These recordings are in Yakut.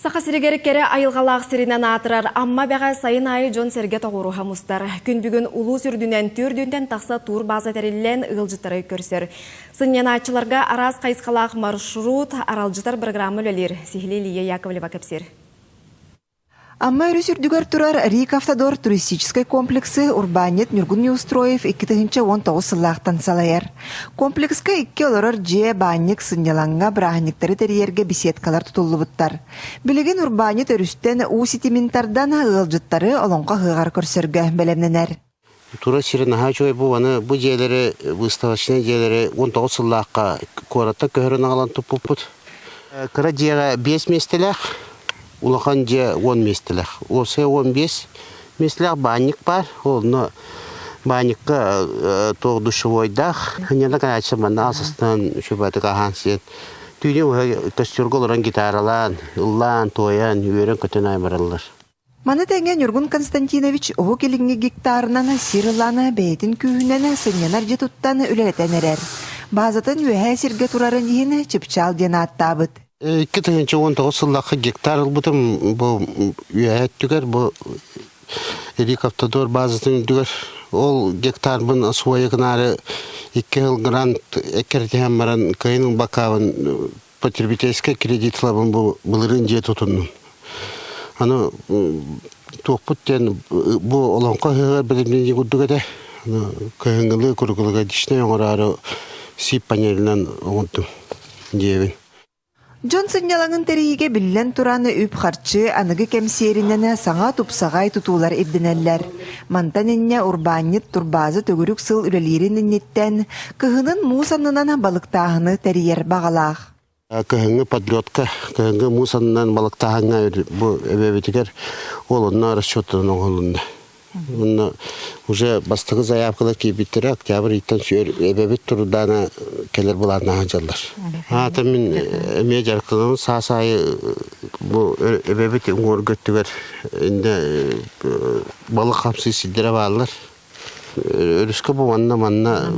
Саха сиригэр кэрэ айылҕалаах сиринэн аатырар Амма Эбэҕэ сайын аайы дьон-сэргэ тоҕуоруһа мустар. Күн бүгүн улуус үрдүнэн төрдүнтэн тахса туурбааза тэриллэн ыалдьыттары көрсөр. Сынньанааччыларга араас хайысхалаах маршрут, аралдьытар программа үлэлиир. Сиһилии Лия Яковлева кэпсиир. Амма өрүс үрдүгэр турар Рик Автодор туристическай комплексы урбаанньыт Ньургун Неустроев 2019 сыллаахтан салайар. Комплекска икки олорор дьиэ, баанньык, сынньалаҥҥа, бырааһынньыктары тэрийэргэ беседкалар тутуллубуттар. Билигин урбаанньыт өрүстэн уу ситимин тардан ыалдьыттары Олоҥхо ыһыаҕар көрсөргө бэлэмнэнэр. Тура сирэ наһаа үчүгэй бу аны бу дьиэлэри выставочнай дьиэлэри 19 сыллаахха куораттан көһөрөн аҕалан туппуппут. Кыра дьиэҕэ 5 миэстэлээх, улахан дьиэ 10 миэстэлээх. Уопсайа 15 миэстэлээх баанньык баар. Онно баанньыкка туох душевойдаах. Ханньана канааччы манна асастан үчүгэй аһаан сиэн. Түүнү быһа костюрга олорон гитаралаан, ыллаан, туойан, үөрэн-көтөн аймараллар. Маны тэҥэ Ньургун Константинович Уһук Илиҥҥи гектарынан сир ылан бэйэтин күүһүнэн сынньанар дьиэ туттан үлэлэтэн эрэр. Баазатын үөһээ сиргэ турарын иһин Чыпчаал диэн ааттаабыт. 2019 сыллаахха гектар ылбытым бу үөһээ өттүгэр бу Рик Автодор баазатын үрдүгэр ол гектарбын освоя гынаары икки сыл грант эккирэтиһэн баран кыайын ылбаккабын потребительскай кредит ылабын бу былырыын дьиэ тутуннум. Аны туохпут диэн бу олоҥхо ыһыаҕар бэлэмнэнии курдук этэ. Аны кыһыҥҥылыы круглогодичнай оҥороору сип панелынан оҥордум дьиэбин. Дьон сынньалаҥын тэрийиигэ биллэн туран үп-харчы аныгы кэм сиэринэн саҥа тупсаҕай тутуулар ирдэнэллэр. Мантан инньэ урбаанньыт турбааза төгүрүк сыл үлэлиирин инниттэн кыһынын муус аннынан балыктааһыны тэрийэр баҕалаах. Кыһыҥҥы подледка, кыһыҥҥы муус аннынан балыктааһыҥҥа бу эбэбитигэр ол онно расчеттанан оҥоһулунна. Онно уже бастакы заявкалар киирбиттэрэ октябрь ыйтан сүөр эбэбит турдаана кэлэр былааннаах дьаллар. Аата мин эмиэ дьарыктанабын саас аайы бу эбэбит уҥуорга өттүгэр иннэ балык хамсыы сирдэрэ бааллар. Өрүскэ бу манна манна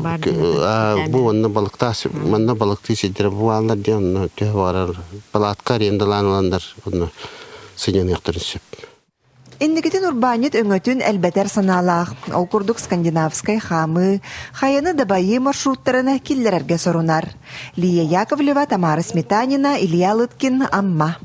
бу манна балыктаа манна балыктыы сирдэрэ бу бааллар диэн онно төһө баҕарар палатка арендалаан ыланнар онно сынньаныахтарын сөп. Инникитин урбаанньыт өҥөтүн элбэтэр санаалаах. Ол курдук скандинавскай хаамыы, хайаны дабайыы маршруттарын киллэрэргэ сорунар. Лия Яковлева, Тамара Сметанина, Илья Лыткин, Амма.